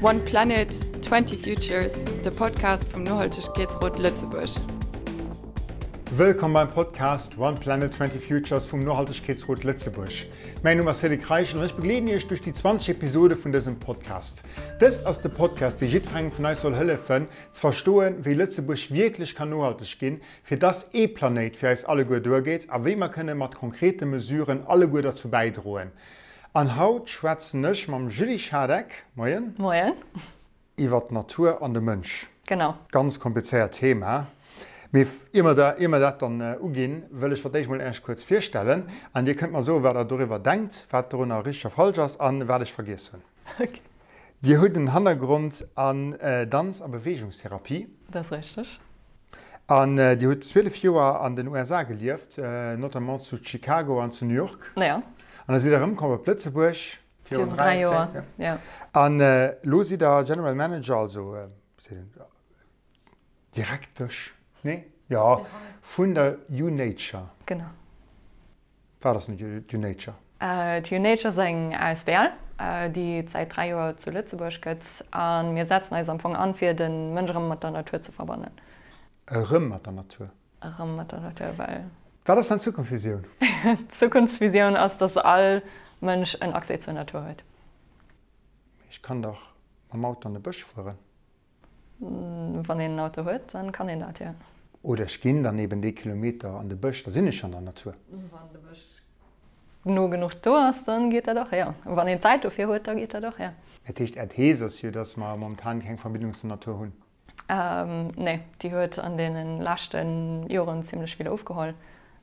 One Planet, 20 Futures, de Podcast vum Nohaltegkeetsrot Lëtzebuerg. Wëllkomm beim Podcast One Planet, 20 Futures vum Nohaltegkeetsrot Lëtzebuerg. Mäin Numm ass Cédric Reichel an ech begleeden Iech duerch déi 20 Episode vun dësem Podcast. Dëst ass de Podcast, dee jiddwerengem vun eis soll hëllefen, ze verstoen, wéi Lëtzebuerg wierklech kann nohalteg ginn, fir dass ee Planéit fir eis alleguer duergeet a wéi mer kënne mat konkrete Mesuren alleguer derzou bäidroen. An haut schwätzen ech mam Julie Schadeck, Moien. Moien. Iwwer d'Natur an de Mënsch. Genau. Ganz komplizéiert Thema. Mee ier mer da, ier mer dat dann uginn, wëll ech fir d'éischt mol Äech kuerz virstellen an Dir kënnt mer soen, wat Der doriwwer denkt, wat dorunner richteg a falsch ass an wat ech vergiess hunn. Ok. Dir hutt en Hannergrond an Danz a Beweegungstherapie. Dat ass richteg. An Dir hutt 12 Joer an den USA gelieft, notamment zu Chicago an zu New York. Jo. An da sidd Der erëmkomm op Lëtzebuerg. Virun 3 Joer, jo. An elo sidd Der General Manager, also Direktesch, nee? Jo, vun der U-Nature. Genau. Wat ass denn d'Unature? D'Unature ass eng asbl, déi et säit 3 Joer zu Lëtzebuerg gëtt. A mir setzen eis am Fong an, fir de Mënsch erëm mat der Natur ze verbannen. Erëm mat der Natur? Erëm mat der Natur, well. Wat ass dann d'Zukunftsvisioun? D'Zukunftsvisioun ass, dass all Mënsch en Accès zur Natur huet. Mee ech kann dach mam Auto an de Bësch fueren. Wann een en Auto huet, dann kann een dat, jo. Oder ech ginn dann eben dee Kilometer an de Bësch, da sinn ech schonn an der Natur. Wann de Bësch no genuch do ass, dann geet dat och, jo. Wann een Zäit dofir huet, da geet dat och, jo. Dat heescht, Är Thees ass jo, datt mer momentan keng Verbindung zur Natur hunn? Nee, déi huet an deene leschte Joren zimlech vill ofgeholl.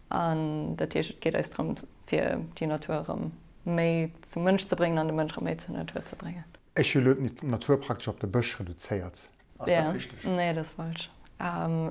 An dat heescht, et geet eis drëm, fir déi Natur erëm méi zum Mënsch ze bréngen an de Mënsch erëm méi zur Natur ze bréngen. Ech hu lo d'Natur praktesch op de Bësch reduzéiert. Ass dat richteg? Nee, dat ass falsch.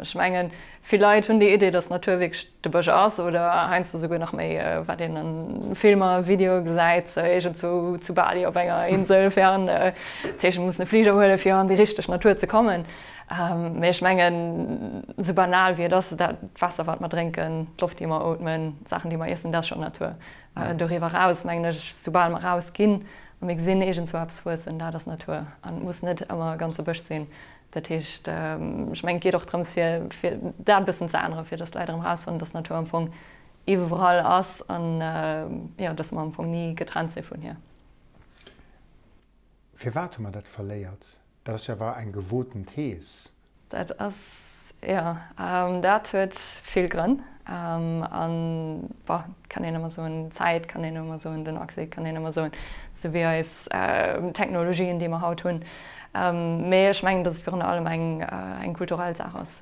Ech mengen, vill Leit hunn déi Idee, datt d'Natur wierklech de Bësch ass oder heiansdo souguer nach méi, wat een a Filmer, Videoe gesäit, iergendzwou zu Bali op enger Insel fir dat heescht, mussen e Fliger huelen, fir an déi richteg Natur ze kommen. Mee ech mengen, esou banal wéi et ass, dat Waasser, wat mer drénken, d'Loft, déi mer ootmen, d'Saachen, déi mer iessen, dat ass schonn Natur. Doriwwer eraus mengen ech, soubal mer raus ginn a mir gesinn iergendzwou eppes wuessen, dat ass Natur an et muss net ëmmer e ganze Bësch sinn. Dat heescht, ech mengen, et geet och drëms, fir, fir dat e bëssen ze änneren, fir datt d'Leit erëm erausfannen, datt Natur am Fong iwwerall ass an, jo, datt mer am Fong ni getrennt si vun hir. Firwat hu mer dat verléiert? Dat ass jo awer eng gewoten Thees. Dat ass, jo, dat huet vill Grënn. An, bon, kann een ëmmer soen, d'Zäit kann een ëmmer soen, den Accès kann een ëmmer soen, esou wéi eis Technologien, déi mer haut hunn. Mee ech mengen, datt et virun allem eng, eng kulturell Saach ass,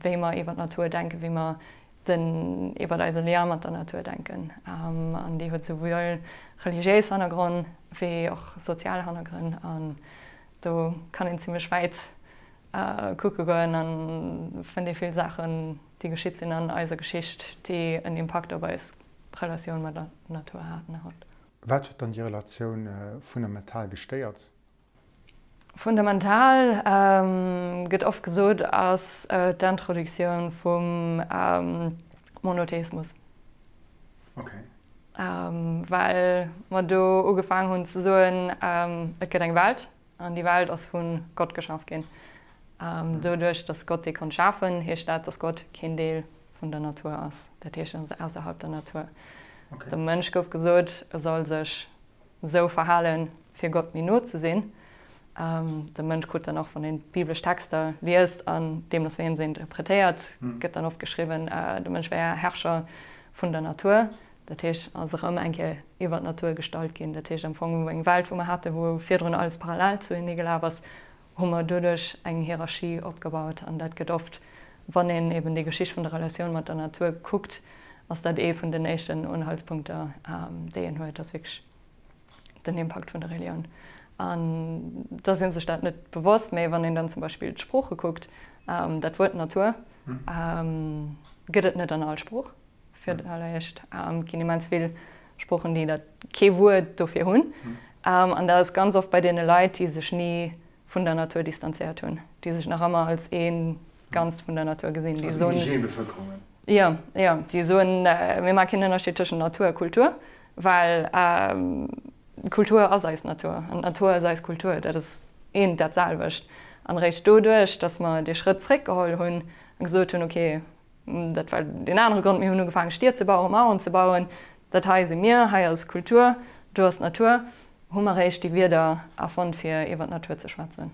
wéi mer iwwer d'Natur denken, wéi mer den iwwer eise Lien mat der Natur denken. An déi huet souwuel religiéis Hannergronn wéi och sozial Hannergrënn. An do kann een zimmlech wäit kucke goen a fënnt ee vill Saachen, déi geschitt sinn an eiser Geschicht, déi en Impakt op eis Relatioun mat der Natur haten haut. Wat huet dann déi Relatioun fundamental gestéiert? Fundamental, gëtt oft gesot, ass d'Introduktioun vum Monotheismus. Well mer do ugefaang hunn ze soen, et gëtt eng Welt an déi Welt ass vu Gott geschaf ginn. Doduerch, datt Gott déi konnt schafen, heescht dat, datt Gott keen Deel vun der Natur ass. Dat heescht, en ass ausserhalb der Natur. Dem Mënsch gouf gesot, e soll sech esou verhalen, fir Gott méi no ze sinn. De Mënsch krut dann och, wann een d'biblesch Texter liest an deemno wéi en se interpretéiert, gëtt dann oft geschriwwen, de Mënsch wär Herrscher vun der Natur. Dat heescht, ass erëm eng Kéier iwwer d'Natur gestallt ginn. Dat heescht am Fong, eng Welt, wou mer haten, wou virdrun alles parallel zuenee gelaf ass, hu mer doduerch eng Hierarchie opgebaut. An dat gëtt oft, wann een eben déi Geschicht vun der Relatioun mat der Natur kuckt, ass dat ee vun den éischten Unhaltspunkter, déi een huet, ass wierklech den Impakt vun der Relioun. An da si sech dat net bewosst, mä wann een dann zum Beispill d'Sprooche kuckt, dat Wuert Natur gëtt et net an all Sprooch fir d'alleréischt. Et ginn immens vill Sproochen, déi dat kee Wuert dofir hunn. An dat ass ganz oft bei deene Leit, déi sech ni vun der Natur distanzéiert hunn, déi sech nach ëmmer als ee Ganzt vun der Natur gesinn, déi soen. Also indigène Bevëlkerungen. Jo, jo, déi soen, mir maache keen Ënnerscheed tëschent Natur a Kultur, well Kultur ass eis Natur an d'Natur ass eis Kultur. Dat ass. Eent dat selwecht. An eréischt doduerch, datt mer dee Schrëtt zréckgeholl hunn a gesot hunn, okay, dat war deen anere Grond, mir hunn ugefaange Stied ze bauen, Maueren ze bauen, dat hei si mir, hei ass Kultur, do ass d'Natur, hu mer eréischt déi Wierder erfonnt, fir iwwer d'Natur ze schwätzen.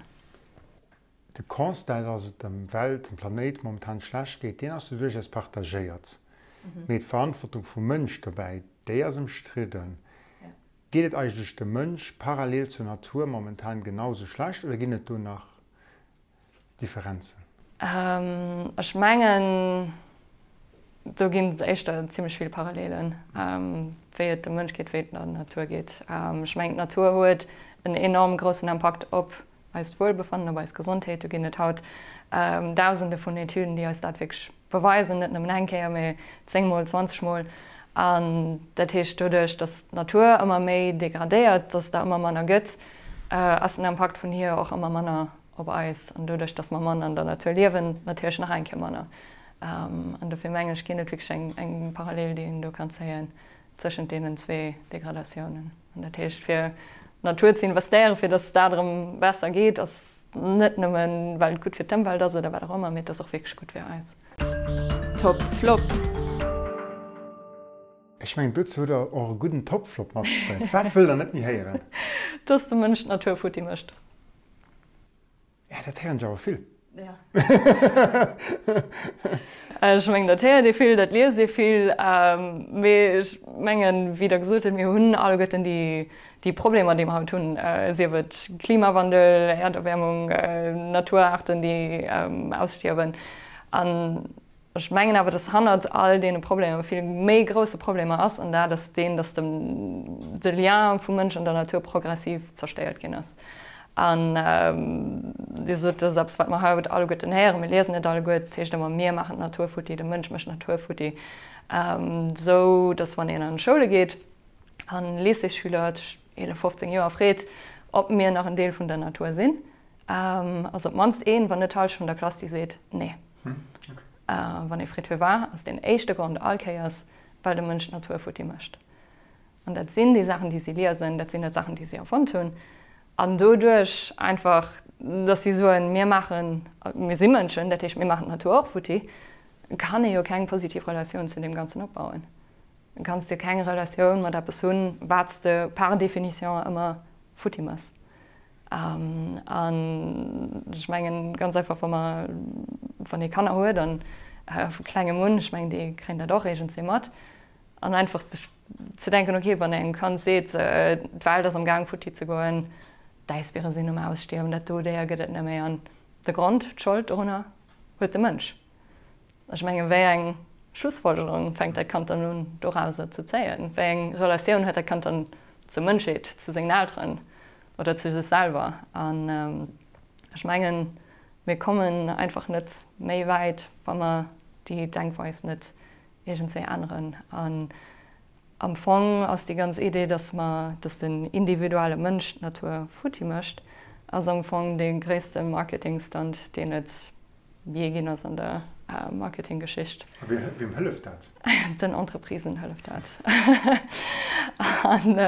De Constat, dass et dem Welt, dem Planéit momentan schlecht geet, deen ass jo duerchaus partagéiert. Mee d'Verantwortung vum Mënsch dobäi, déi ass ëmstridden. Geet et eigentlech dem Mënsch parallel zur Natur momentan genau sou schlecht oder ginn et do nach Differenzen? Ech mengen, do ginn et éischter zimmlech vill Parallelen, wéi et dem Mënsch geet, wéi et der Natur geet. Ech mengen, d'Natur huet en enorm groussen Impakt op eist Wuelbefannen, op eis Gesondheet. Do ginn et haut Dausende vun Etüden, déi eis dat wierklech beweisen, net nëmmen eng Kéier, mee zéngmol, zwanzegmol. An dat heescht, doduerch, datt d'Natur ëmmer méi degradéiert, datt et der ëmmer manner gëtt, ass den Impakt vun hir och ëmmer manner op eis. An doduerch, datt mer manner an der Natur liewen, natierlech nach eng Kéier manner. An dofir mengen ech, ginn et wierklech eng Parallel, déi een do kann zéien tëschent deenen zwee Degradatiounen. An dat heescht, fir d'Natur ze investéieren, fir datt dat erëm besser geet, ass net nëmmen, well et gutt fir d'Ëmwelt ass oder wat och ëmmer, mee et ass och wierklech gutt fir eis. Top Flop. Ech mengen, dozou hutt Der och e gudden Top Flop matbruet. Wat wëllt Der net méi héieren? Dass de Mënsch d'Natur futti mécht. Ja, dat héieren ech awer vill. Ja. Ech mengen, dat héiert ee vill, dat liest ee vill. Mee ech mengen, wéi Der gesot hutt, mir hunn alleguerten déi, déi Problemer, déi mer haut hunn, sief et Klimawandel, Äerderwäermung, Naturaarten, déi ausstierwen. An Ech mengen awer, dass hannert all deene Problemer e vill méi grousse Problemer ass, an dat ass deen, dass de de Lien vum Mënsch an der Natur progressiv zerstéiert ginn ass. An Dir sot, dat ass eppes, wat mer haut alleguerten héieren, mir liesen et alleguer, et heescht ëmmer, mir maachen d'Natur futti, de Mënsch mécht d'Natur futti, esou dass wann een an d'Schoule geet an Lycéesschüler tëscht 11, 15 Joer freet, ob mir nach en Deel vun der Natur sinn, Ass op d'mannst een, wann net d'Hallschent vun der Klass, déi seet nee. Wann ee freet firwat, ass deen éischte Grond all Kéiers, well de Mënsch d'Natur futti mécht. An dat sinn déi Saachen, déi si liesen, dat sinn net Saachen, déi si erfonnt hunn. An doduerch einfach, datt si soen, mir maachen, mir si Mënschen, dat heescht mir maachen d'Natur och futti, kann ee jo keng positiv Relatioun zu deem Ganzen opbauen. Du kanns jo keng Relatioun mat eppes hunn, wat s de par définition ëmmer futti méchs. An ech mengen ganz einfach, wa mer, wann ee Kanner huet an vu klengem un, ech mengen déi kréien dat och iergendswéi mat, an einfach sech ze denken, okay, wann engem Kand seet, d'Welt ass am Gaang futti ze goen, d'Äisbiere sinn um Ausstierwen, dat do Déier gëtt et net méi an de Grond, d'Schold dorunner huet de Mënsch. Ech mengen, wéi eng Schlussfolgerung fänkt dat Kand dann un dorauser ze zéien? Wéi eng Relatioun huet dat Kand dann zur Mënschheet, zu sengen Elteren oder zu sech selwer? An ech mengen, mir kommen einfach net méi wäit, wa mer déi Denkweis net iergendswéi änneren. An am Fong ass déi ganz Idee, dass mer, dass den individuelle Mënsch d'Natur futti mécht, ass am Fong dee gréisste Marketingstunt, deen et jee ginn ass an der Marketinggeschicht. A wiem hëlleft dat? Den Entreprisen hëlleft dat. An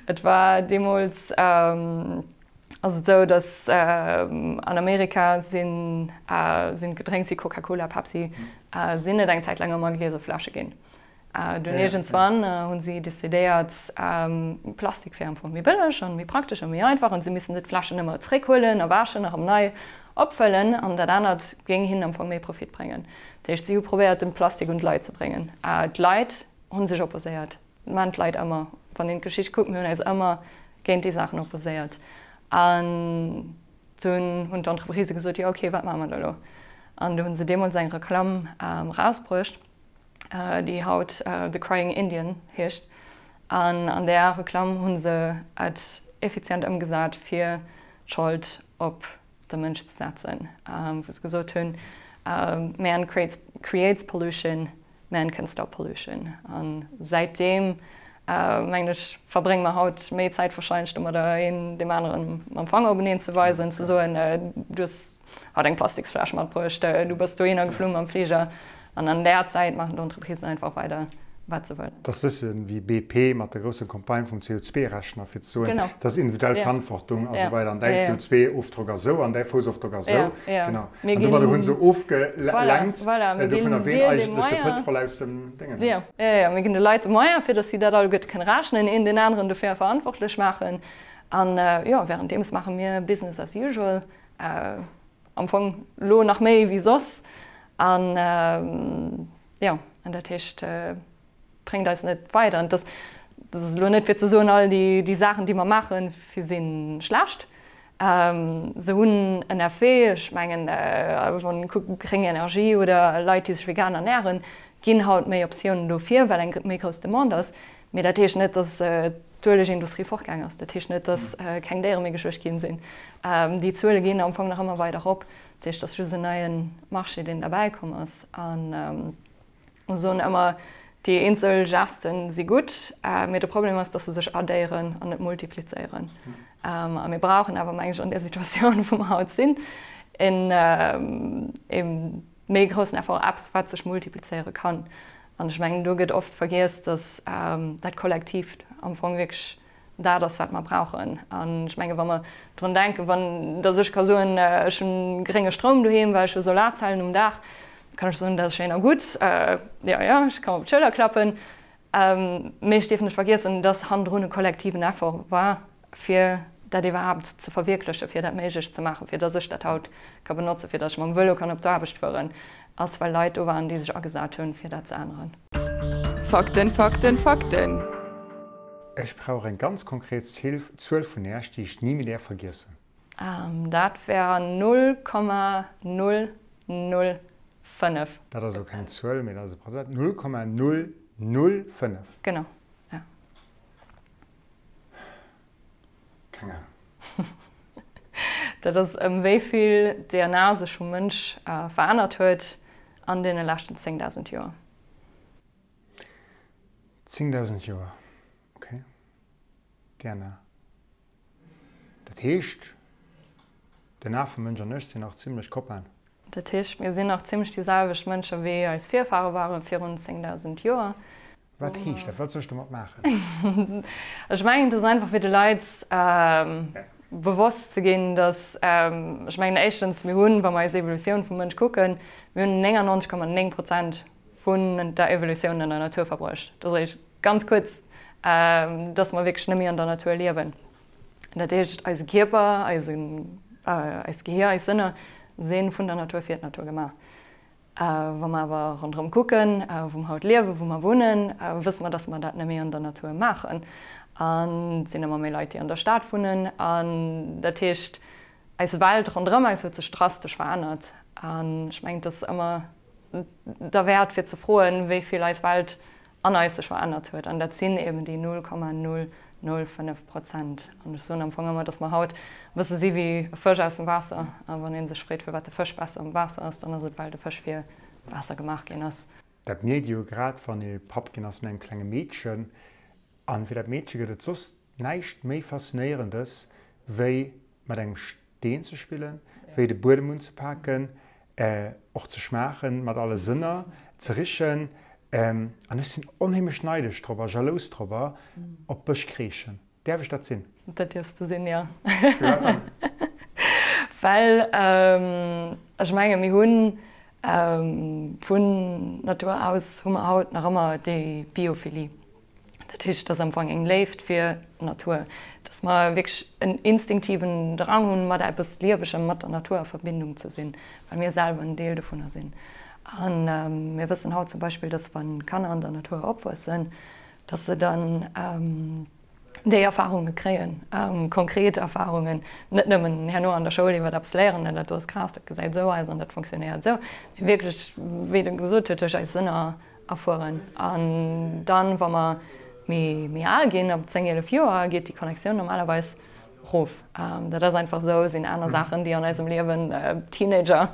et war deemools, ass et esou, datt an Amerika sinn Gedrénks wéi Coca-Cola, Pepsi, sinn et eng Zäit laang ëmmer gliese Fläsche ginn. Dunn iergendswann hu si decidéiert, Plastik wär am Fong méi bëlleg an méi praktesch a méi einfach an si missten net d'Fläschen ëmmer zeréckhuelen a wäschen a rëm nei opfëllen an dat anert géing hinnen am Fong méi Profit bréngen. Dat heescht, si hu probéiert, de Plastik un d'Leit ze bréngen. D'Leit hu sech opposéiert. Dat maachen d'Leit ëmmer. Wann een d'Geschicht kuckt, mir hunn eis ëmmer géint déi Saachen opposéiert. An dunn hunn d'Entreprisë gesot, jo okay, wat maache mer da elo? An du hu se deemools eng Reklamm erausbruecht. déi haut The Crying Indian heescht, an an där Reklamm hu se et effizient ëmgesat fir d'Schold op de Mënsch ze setzen, wou se gesot hunn, Man creates pollution, man can stop pollution. A säitdeem, mengen ech, verbrénge mer haut méi Zäit warscheinlech domadder, een deem aneren mam Fanger openeen ze weisen, ze soen, du hues Hat eng Plastiksfläsch matbruecht, du bass dohinner geflu mam Fliger. An an där Zäit maachen d'Entreprisen einfach weider. Wat se wëllen. Dat ass wëssen wéi BP mat der groussen Campagne vum CO2-Rechner fir ze soen, dat ass individuell Verantwortung a sou weider an däin CO2-Ofdrock ass esou an däi Foussofdrock ass esou. Genau. An domadder hu se ofgelenkt dovunner, ween eigentlech de Pëtrol aus dem Déngen hëlt. Jo, jo, mir ginn de Leit de Moyen, fir datt si dat alleguerte kënne rechnen, een deen aneren dofir verantwortlech maachen. An jo, wärenddeems maache mir Business as usual, am Fong elo nach méi wéi soss. An Jo, an dat heescht, bréngt eis net weider. An dat ass elo net fir ze soen, all déi Saachen, déi mer maachen, si schlecht. Se hunn en Effet. Ech mengen, wann ee kuckt, gréng Energie oder Leit, déi sech vegan ernären, ginn haut méi Optiounen dofir, well eng méi grouss Demande ass. Mee dat heescht net, datt d'Uelegindustrie fortgaang ass. Dat heescht net, datt keng Déiere méi geschluecht ginn sinn. Déi Zuele ginn am Fong nach ëmmer weider erop. Dat heescht, et ass just en neie Marché, deen derbäi komm ass. An ech soen ëmmer, déi eenzel Gesten si gutt, mee de Problem ass, datt se sech addéieren an net multiplizéieren. A mir brauchen awer, meng ech, an där Situatioun, wou mer haut sinn, e méi groussen Effort, eppes, wat sech multiplizéiere kann. An ech mengen, do gëtt oft vergiess, datt dat Kollektiivt am Fong wierklech Dat ass, wat mer brauchen. An ech menge wa mer drun denken, wann dass ech ka soen, ech hunn grénge Stroum doheem, well ech hu Solarzellen um Daach, kann ech soen, dat ass schéin a gutt, jo, jo, ech ka mer op d'Schëller klappen. Mee ech dierf net vergiessen, dass hannendrun e kollektiven Effort war, fir dat iwwerhaapt ze verwierklechen, fir dat méiglech ze maachen, fir dass ech dat haut ka benotzen, fir dass ech mam Vëlo kann op d'Aarbecht fueren, ass well Leit do waren, déi sech agesat hunn, fir dat ze änneren. Fakten, Fakten, Fakten! Ech brauch eng ganz konkret Zuel vun Äerch, déi ech ni méi däerf vergiessen. Dat wär 0,005. Dat ass elo keng Zuel, mee dat ass e Prozent. 0,005. Genau, ja. Keng Ahnung. Dat ass ëm wéi vill d'DNA sech vum Mënsch verännert huet an deene leschten 10.000 Joer. 10.000 Joer, ok. DNA. Dat heescht, d'DNA vum Mënsch an ech sinn nach zimlech Copainen. Dat heescht, mir sinn nach zimlech déi selwecht Mënsche wéi eis Virfahre ware virun 10.000 Joer. Wat heescht dat? Wat soll ech domat maachen? Ech mengen, et ass einfach fir de Leit bewosst ze ginn, datt, ech mengen éischtens, mir hunn, wa mer eis Evolutioun vum Mënsch kucken, mir hunn 99,9 Prozent vun der Evolutioun an der Natur verbruecht. Dat ass eréischt ganz kuerz, dass mer wierklech net méi an der Natur liewen. Dat heescht, eise Kierper, eist Gehier, eis Sënner si vun der Natur fir d'Natur gemaach. Wa mer awer ronderëm kucken, wou mer haut liewen, wou mer wunnen, wësse mer, dass mer dat net méi an der Natur maachen. An et sinn ëmmer méi Leit, déi an der Stad wunnen. An dat heescht, eis Welt ronderëm eis huet sech drastesch verännert. An ech mengen, et ass ëmmer derwäert fir ze froen, wéi vill eis Welt an eis sech verännert huet. An dat sinn eben déi 0,005 Prozent. An ech soen am Fong ëmmer, datt mer haut e bësse si wéi e Fësch aus dem Waasser. A wann ee sech freet, firwat de Fësch besser am Waasser ass, dann ass et, well de Fësch fir d'Waasser gemaach ginn ass. Dat mierkt ee jo grad, wann ee Papp ginn ass vun engem klenge Meedchen. An fir dat Meedche gëtt et soss näischt méi Faszinéierendes, wéi mat engem Steen ze spillen, wéi de Buedem unzepaken, och ze schmaachen, mat alle Sënner ze richen. An ech sinn onheemlech neidesch drop a jalous drobber op Bëschkreechen. Däerf ech dat sinn? Dat dierfs de sinn, jo. Firwat dann? Well ech menge mir hunn vun Natur aus hu mer haut nach ëmmer déi Biophilie. Dat heescht, et ass am Fong eng Léift fir d'Natur, dass mer wierklech en instinktiven Drang hunn, mat eppes Liewegem, mat der Natur a Verbindung ze sinn, well mir selwer en Deel dovunner sinn. A mir wëssen haut zum Beispill, dass wa Kanner an der Natur opwuessen, dass se dann déi Erfarunge kréien, konkret Erfarungen, net nëmmen herno an der Schoul iwwer eppes léieren, dat do ass Gras, dat gesäit esou aus an dat funktionéiert esou, mee wierklech, wéi de gesot huet, duerch eis Sënner erfueren. An dann, wa mer méi al ginn, ab 10, 11 Joer, geet déi Connectioun normalerweis erof. Dat ass einfach esou, sinn aner Saachen, déi an eisem Liewen, Teenager,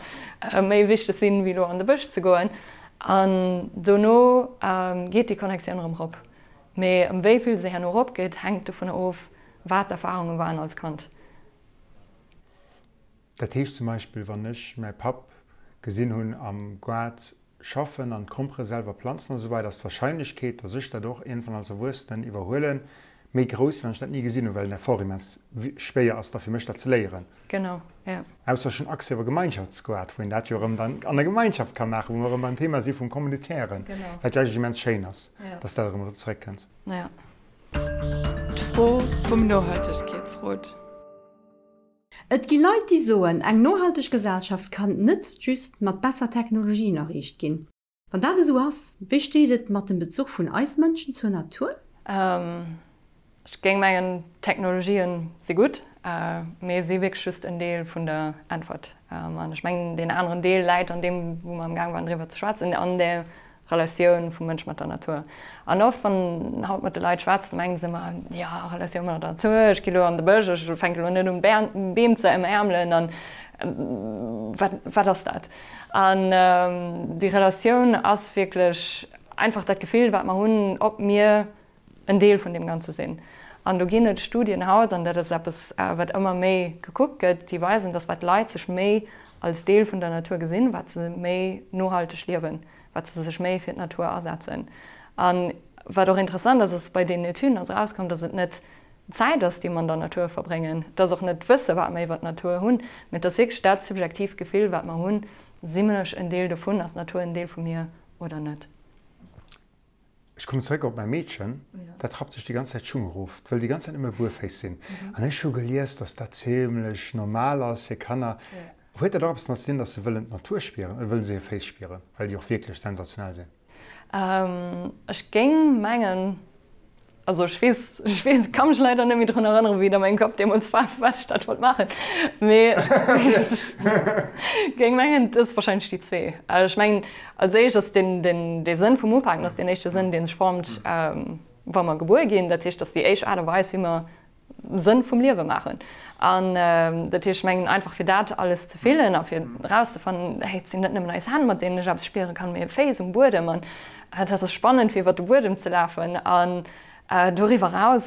méi wichteg sinn, wéi elo an de Bësch ze goen. An dono geet déi Connectioun erëm erop. Mee ëm wéi vill se herno eropgeet, hänkt dovunner of, wat d'Erfarunge waren als Kand. Dat heescht zum Beispill, wann ech mäi Papp gesinn hunn am Gaart. schaffen an d'Grompere selwer planzen a sou weider, ass d'Warscheinlechkeet, datt ech dat och iergendwann als Erwuessenen iwwerhuelen, méi grouss, wéi wann ech dat ni gesinn hunn, well den Effort immens schwéier ass da fir mech dat ze léieren. Genau, jo. Ausser ech hunn Accès op e Gemeinschaftsgoart, wou een dat jo erëm dann an der Gemeinschaft ka maachen, wou mer erëm beim Thema si vum Communitairen, wat jo eigentlech immens schéin ass, datt dat erëm zeréckkënnt. Jo. D'Fro vum Nohaltegkeetsrot. Et gi Leit, déi soen, eng nohalteg Gesellschaft kann net just mat besser Technologien erreecht ginn. Wann dat esou ass, wéi steet et mat dem Bezuch vun eis Mënschen zur Natur? Ech géing mengen, d'Technologien si gutt, mee si wierklech just en Deel vun der Äntwert. An ech mengen, deen aneren Deel läit an deem, wou mer amgaang waren driwwer ze schwätzen, an där Relatioun vum Mënsch mat der Natur. An oft, wann en haut mat de Leit schwätzt, mengen se ëmmer, jo, Relatioun mat der Natur, ech gi lo an de Bësch, ech fänke lo net un, Beem ze ëmäermelen an wat, wat ass dat? An déi Relatioun ass wierklech einfach dat Gefill, wat mer hunn, ob mir en Deel vun deem Ganze sinn. An do ginn et Studien haut, an dat ass eppes, wat ëmmer méi gekuckt gëtt, déi weisen, dass wat Leit sech méi als Deel vun der Natur gesinn, wat se méi nohalteg liewen, wat se sech méi fir d'Natur asetzen. A wat och interessant ass, ass bei deenen Etüden ass erauskomm, dass et net d'Zäit ass, déi mer an der Natur verbréngen, et ass och net d'Wësse wat mer iwwer d'Natur hunn, mee et ass wierklech dat subjektiivt Gefill, wat mer hunn, Sinn ech en Deel dovun, ass d'Natur en Deel vu mir oder net? Ech kommen zeréck op mäi Meedchen, dat rappt sech déi ganz Zäit d'Schung erof, 't wëll déi ganz Zäit nëmme buerféiss sinn. An ech hu gelies, dass dat zimlech normal ass fir Kanner. Huet dat och eppes domat ze dinn, dass se wëllen d'Natur spieren oder wëllen se hir Féiss spieren, well déi och wierklech sensationell sinn? Ech géing mengen, Also ech weess, ech weess, ka mech leider net méi drun erënneren, wéi et a mengem Kapp deemools war, firwat ech dat wollt maachen. Mee ech géing mengen, et ass wahrscheinlech déi zwee. Ech mengen, als éischt ass den, den, dee Sënn vum Upaken ass deen éischte Sënn, dee sech formt, wa mer gebuer ginn. Dat heescht, dass déi éischt Aart a Weis, wéi mer Sënn vum Liewe maachen. An dat heescht, ech mengen einfach fir dat alles ze fillen a fir erauszefannen, hey, et sinn net nëmmen eis Hänn, mat deenen ech eppes spiere kann, mee Féiss um Buedem an dat ass spannend fir iwwer de Buedem ze lafen. An doriwwer eraus,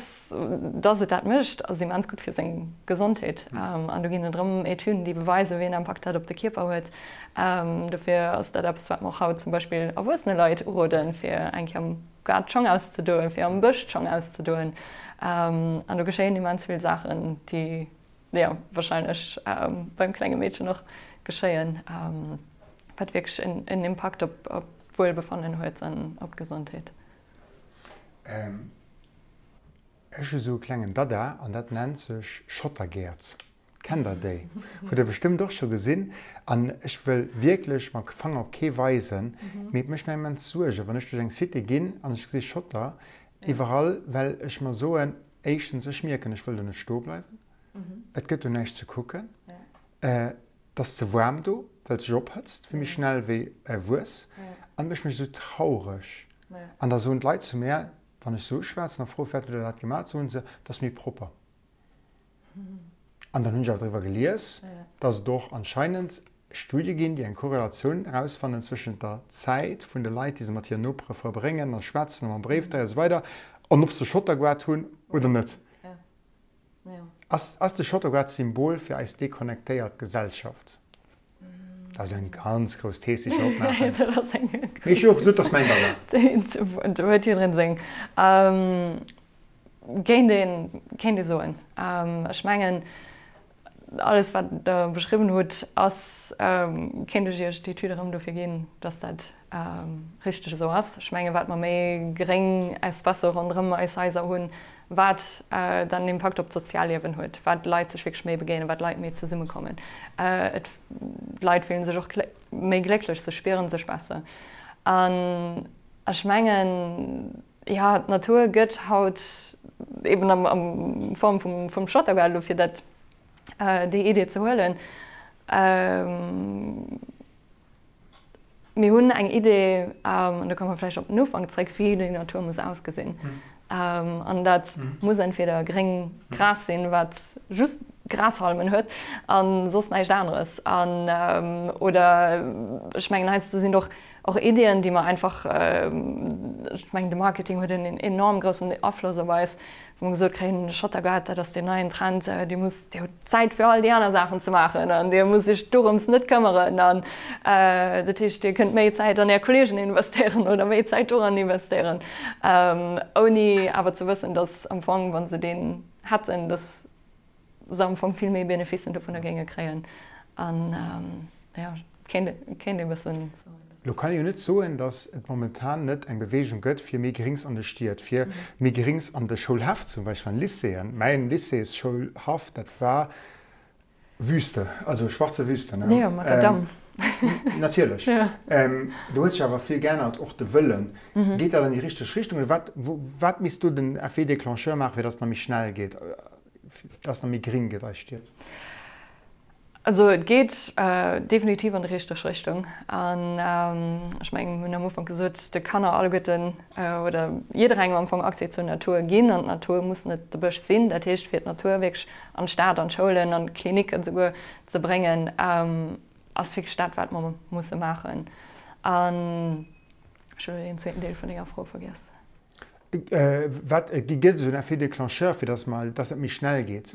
dass et dat mécht, ass immens gutt fir seng Gesondheet. An do ginn et erëm Etüden, déi beweisen, wéi en Impakt dat op de Kierper huet. Dofir ass dat eppes, wat mer och haut zum Beispill erwuessene Leit uroden, fir eng Kéier am Gaart d'Schong auszedoen, fir am Bësch d'Schong auszedoen. An do geschéien immens vill Saachen, déi jo wahrscheinlech beim klenge Meedchen och geschéien, wat wierklech en Impakt op d'Wuelbefannen huet an op d'Gesondheet. Ech hu sou e klengen Dada an dat nennt sech Schottergäert. Kennt der déi? Hutt der bestëmmt och scho gesinn. An ech wëll wierklech mam Fanger op kee weisen, mee et mécht mir immens Suergen, wann ech duerch eng Cité ginn an ech gesi Schotter iwwerall, well ech mer soen, éischtens, ech mierken, ech wëll do net stoe bleiwen, et gëtt do näischt ze kucken, et ass ze waarm do, well et sech ophëtzt vill méi schnell wéi Wuess, an et mécht mech esou traureg. An da soen d'Leit zu mär, wann ech se uschwätzen a froe, firwat hutt der dat gemaach, soen se, et ass méi propper. An dann hunn ech awer driwwer gelies, dass et och anscheinend Studie ginn, déi eng Korrelatioun erausfannen zwëschent der Zäit vun de Leit, déi se mat hiren Nopere verbréngen a schwätzen a mam Bréifdréier a sou weider, an ob se Schottergoart hunn oder net. Ass ass de Schottergoart d'Symbol fir eis deconnectéiert Gesellschaft? Dat ass eng ganz grouss Thees, déi ech hei opmaachen. Mee ech hu jo och gesot, dass mäin da war. Do huet jiddereen seng. Kéint een, kéint ee soen. Ech mengen, alles wat Der beschriwwen hutt, ass, kéint ech Iech d'Etüd erëm dofir ginn, dass dat richteg esou ass. Ech mengen, wat mer méi gréng Espacë ronderëm eis Haiser hunn, wat dat en Impakt op d'Sozialliewen huet, wat d'Leit sech wierklech méi begéinen, wat d'Leit méi zesummekommen. Et, d'Leit fillen sech och méi glécklech, se spiere sech besser. An ech mengen, Jo, d'Natur gëtt haut eben am Form vum Schottergaart, elo fir dat déi Idee ze huelen. Mir hunn eng Idee, an do komme mer vläicht op den Ufank zréck, wéi déi Natur muss ausgesinn. An dat muss entweder gréng Gras sinn, wat just. Grashalmen huet a soss näischt aneres. An oder ech mengen heiansdo sinn et och och Iddien, déi mer einfach, ech mengen de Marketing huet en enorm groussen Afloss op eis, wou mer gesot kréien, de Schottergaart, dat ass deen neien Trend, Dir musst, Dir hutt Zäit fir all déi aner Saachen ze maachen an Dir musst Iech dorëms net këmmeren an dat heescht, Dir kënnt méi Zäit an Är Kolleegen investéieren oder méi Zäit doran investéieren, ouni awer ze wëssen, dass am Fong, wa se deen hätten, dass se am Fong vill méi Beneficen dovunner géinge kréien an jo, kéint kéint ee bëssen soen, dass. Lo kann ee jo net soen, datt et momentan net eng Beweegung gëtt fir méi Grings an de Stied, fir méi Grings an de Schoulhäff zum Beispill, an Lycéeën. Mäin Lycéesschoulhaff, dat war Wüste, also schwarze Wüste, ne? Jo, Makadamm. Natierlech. Do huet sech awer vill geännert, och de Wëllen. Geet dat an déi richteg Richtung oder wat, wat misst do den Effet déclencheur maachen, fir datt et nach méi schnell geet? Dass nach méi gring gëtt eis Stied? Also et geet definitiv an déi richteg Richtung. An ech mengen, mir hunn am Ufank gesot, de Kanner alleguerten oder jidderengem am Fong Accès zur Natur ginn. An d'Natur muss net de Bësch sinn. Dat heescht, fir d'Natur wierklech an d'Stad, an d'Schoulen, an d'Klinicken esouguer ze bréngen, ass wierklech dat, wat mer musse maachen. An ech hunn elo deen zweeten Deel vun denger Fro vergiess. Wat gëtt esou en Effet déclencheur, fir datt mer, datt dat méi schnell geet?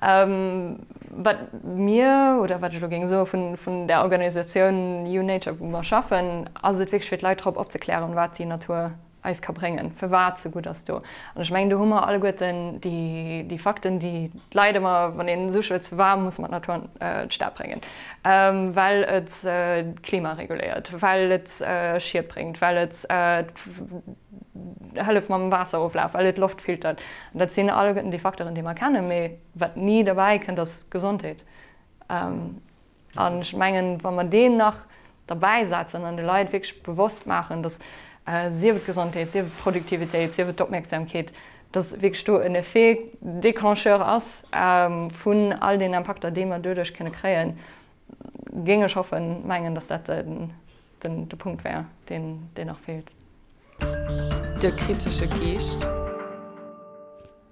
Wat mir, oder wat ech elo géing soe vun, vun där Organisatioun U-Nature, wou mer schaffen, ass et wierklech fir d'Leit drop opzeklären, wat déi Natur eis ka bréngen, firwat se gutt ass do. An ech mengen, do hu mer alleguerten déi, déi Fakten, déi d'Leit ëmmer, wann een esou schwätzt, firwat musse mer d'Natur an d'Stad bréngen? Well et d'Klima reguléiert, well et Schied bréngt, well et hëlleft mam Waasseroflaf, well et d'Loft filtert. An dat sinn alleguerten déi Facteuren, déi mer kennen. Mee wat ni derbäi kënnt, ass Gesondheet. An ech mengen, wa mer deen nach derbäi setzen an de Leit wierklech bewosst maachen, datt, sief et d'Gesondheet, sief et d'Produktivitéit, sief et d'Opmierksamkeet, datt wierklech do en Effet déclencheur ass vun all den Impakter, déi mer doduerch kënne kréien, géing ech hoffen, mengen, datt dat den de Punkt wär, deen deen nach feelt. De kritesche Geescht.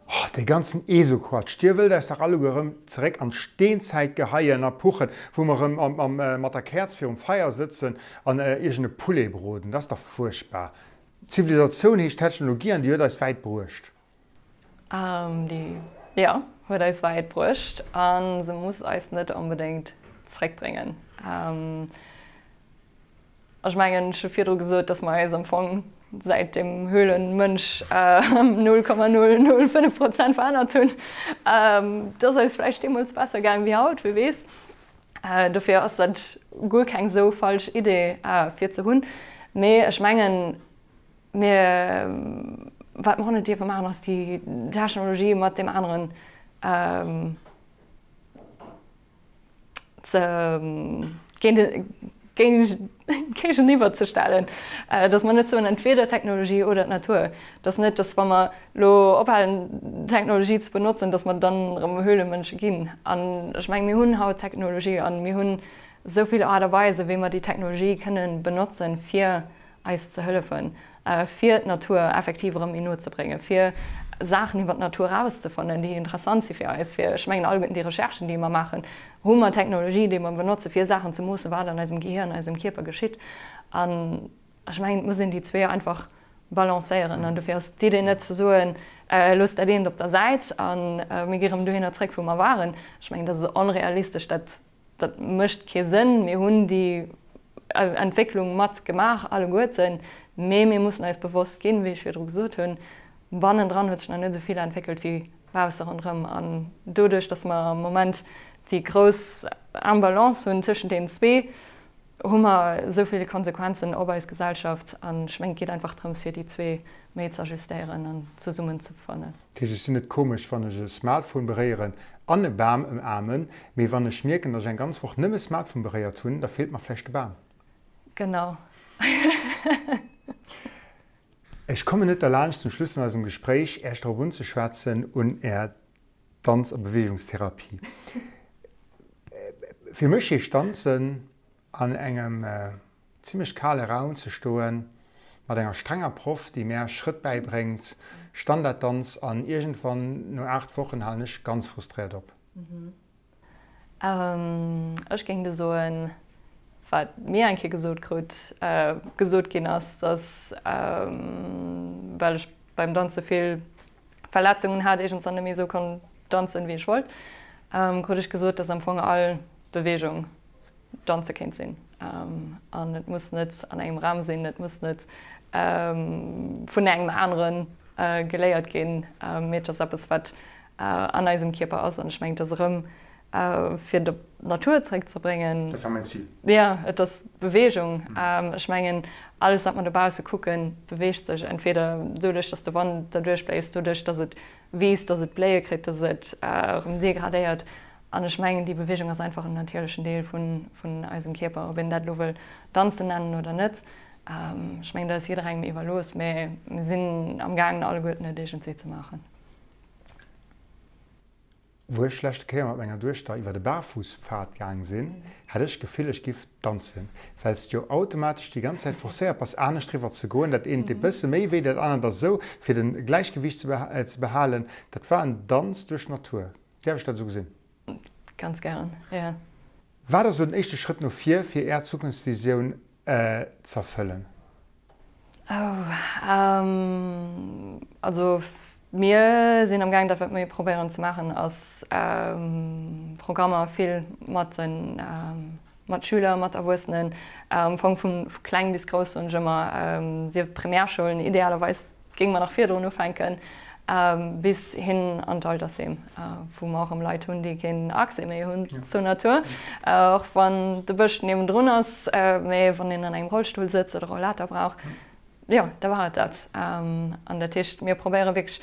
Oh, dee ganzen ESO-Quatsch! Dir wëllt eis dach alleguer erëm zeréck an d'Steenzäit geheien a puchen, wou mer erëm mat der Käerz virum Feier sëtzen an iergend e Poulet broden. Dat ass dach fuerchtbar! Zivilisatioun heescht Technologie an déi huet eis wäit bruecht. Déi, jo, huet eis wäit bruecht a se muss eis net onbedéngt zréckbréngen. Ech mengen, ech hu virdru gesot, dass mer eis am Fong säit dem Höhlenmënsch 0,005 Prozent verännert hunn. Et ass eis vläicht deemools besser gaang wéi haut, wie weess. Dofir ass dat guer keng esou falsch Idee fir ze hunn. Mee ech mengen, mir, wat mer och net dierfe maachen, ass déi Technologie mat deem aneren ze géigeniwwer ze stellen, dass mer net soen, entweder d'Technologie oder d'Natur. Dass net, dass wa mer elo ophalen Technologie ze benotzen, dass mer dann erëm Höhlemënsche ginn. An ech mengen, mir hunn haut Technologie an mir hunn esou vill Aart a Weisen, wéi mer déi Technologie kënnen benotzen, fir eis ze hëllefen, fir d'Natur effektiv erëm méi no ze bréngen, fir Saachen iwwer d'Natur erauszefannen, déi interessant si fir eis, fir, ech mengen, alleguerten déi Recherchen, déi mer maachen, hu mer Technologie, déi mer benotze fir Saachen ze moossen, wat an eisem Gehir, an eisem Kierper geschitt. An ech mengen, et muss een déi zwee einfach balancéieren. An dofir ass d'Idee net ze soen, loosst dat eent op der Säit a mir gi erëm dohinner zréck, wou mer waren. Ech mengen, dat ass onrealistesch. Dat Dat mécht kee Sënn. Mir hunn déi Entwécklung mat gemaach alleguerten, mee mir mussen eis bewosst ginn, wéi ech virdru gesot hunn, bannendran huet sech nach net esou vill entwéckelt wéi bausse ronderëm. An doduerch, datt mer am Moment déi grouss Imbalance hunn tëschent deenen zwee, hu mer esou vill Konsequenzen op eis Gesellschaft. An ech mengen, et geet einfach drëms, fir déi zwee méi ze ajustéieren an zesummenzefannen. Dat heescht, ech sinn net komesch, wann ech e Smartphone beréieren an e Bam ëmaarmen, mee wann ech mierken, datt ech eng ganz Woch nëmme Smartphone beréiert hunn, da feelt mer vläicht de Bam. Genau. Ech kommen net derlaanscht, zum Schluss vun eisem Gespréich Äech drop unzeschwätzen, un Är Danz a Beweegungstherapie. Fir mech heescht Danzen, an engem zimmlech kale Raum ze stoen, mat enger strenger Proff, déi mär Schrëtt bäibréngt, Standarddanz, an iergendwann no 8 Wochen halen ech ganz frustréiert op. Ech géing do soen, wat mir eng Kéier gesot krut, gesot ginn ass, dass, well ech beim Danze vill Verletzungen hat, iergendwann net méi esou konnt danzen, wéi ech wollt, krut ech gesot, dass am Fong all Beweegung Danze kéint sinn. An et muss net an engem Raum sinn, et muss net vun engem anere geléiert ginn, mee et ass eppes, wat an eisem Kierper ass. An ech mengen, et ass erëm, fir et op d'Natur zeréckzebréngen. Dat war mäin Zil. Jo, et ass Beweegung. Ech mengen, alles, wat mer dobausse kucken, beweegt sech. Entweder doduerch, dass de Wand derduerch bléist, doduerch, dass et wiisst, dass et Bléie kritt, dass et erëm degradéiert. An ech mengen, déi Beweegung ass einfach en natierlechen Deel vun eisem Kierper, ob een dat elo wëll Danzen nennen oder net. Ech mengen, dat ass jidderengem iwwerlooss, mä mir sinn amgaangen, alleguerten et iergendswéi ze maachen. Wou ech leschte Kéier mat menger Duechter iwwer de Barfußpfad gaang sinn, hat ech d'Gefill, ech giff danzen, well s de jo automatesch déi ganz Zäit forcéiert bass, anescht driwwer ze goen. Dat eent deet bësse méi wéi, dat anert ass esou, fir de Gläichgewiicht ze behalen. Dat war en Danz duerch d'Natur. Däerf ech dat esou gesinn? Ganz gären, jo. Wat ass elo den éischte Schrëtt no vir, fir Är Zukunftsvisioun z'erfëllen? Oh, also mir sinn am gaang, dat wat mir probéieren ze maachen, ass Programmer vill mat den mat Schüler, mat Erwuessenen, am Fong vu kleng bis grouss soen ech ëmmer, sief et Primärschoulen, idealerweis géinge mer nach virdrun ufänken, bis hin an d'Altersheem, wou mer och erëm Leit hunn, déi keen Accès méi hunn zur Natur, och wann de Bësch niewendrun ass, mee wann een an engem Rollstull sëtzt oder Rollator brauch, jo, da war et dat. An dat heescht, mir probéiere wierklech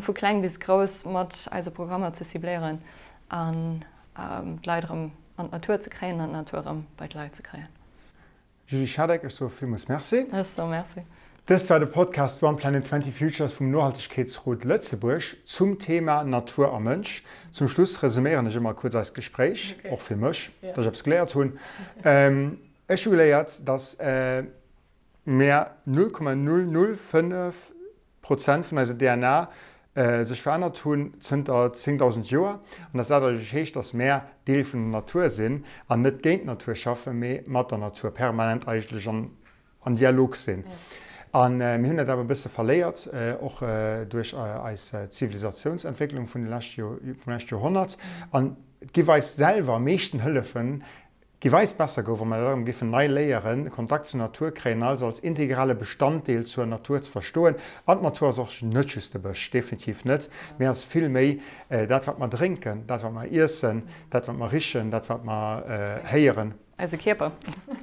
vu kleng bis grouss mat eise Programmer ze cibléieren an d'Leit erëm an d'Natur ze kréien an d'Natur erëm bei d'Leit ze kréien. Julie Schadeck, ech soe villmools Merci. Ech soe Merci. Dëst war de Podcast One Planet 20 Futures vum Nohaltegkeetsrot Lëtzebuerg zum Thema Natur a Mënsch. Zum Schluss resuméieren ech ëmmer kuerz eist Gespréich, och fir mech, datt ech eppes geléiert hunn. Ech hu geléiert, datt mär 0,005 Prozent vun eiser DNA sech verännert hunn zënter 10.000 Joer an dass dat eigentlech heescht, dass mär Deel vun der Natur sinn an net géint d'Natur schaffen, mee mat der Natur permanent eigentlech an Dialog sinn. A mir hunn dat awer e bësse verléiert, och duerch eis Zivilisatiounsentwécklung vun de leschte vum leschte Joerhonnert. An et giff eis selwer am meeschten hëllefen, Giff eis besser goen, wa mer dat erëm giffen nei léieren, Kontakt zur Natur kréien, als als integrale Bestanddeel zur Natur ze verstoen. An d'Natur ass och net just de Bësch, definitiv net, mee ass vill méi dat wat mer drénken, dat wat mer iessen, dat wat mer richen, dat wat mer héieren. Eise Kierper.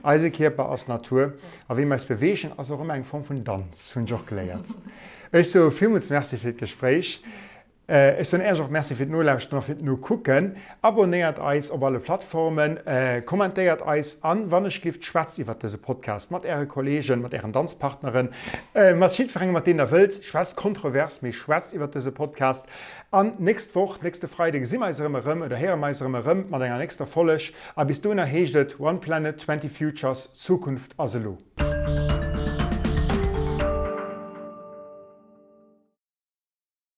Eise Kierper ass Natur. A wéi mer eis beweegen, ass och ëmmer eng Form vun Danz, hunn ech och geléiert. Ech soe villmools Merci fir d'Gespréich. Ech soen Äech och Merci fir d'Nolauschteren a fir d'Nokucken. Abonnéiert eis op alle Plattformen, kommentéiert eis an, wann ech gift, schwätzt iwwert dëse Podcast mat Äre Kollegen, mat Ären Danzpartneren, mat jiddwerengem, mat deem Der wëllt. Schwätzt kontrovers, mee schwätzt iwwert dëse Podcast. An nächst Woch, nächste Freide gesi mer eis erëm erëm oder héiere mer eis erëm erëm mat enger nächster Folleg. A bis dohinner heescht et, One Planet, 20 Futures, Zukunft ass elo.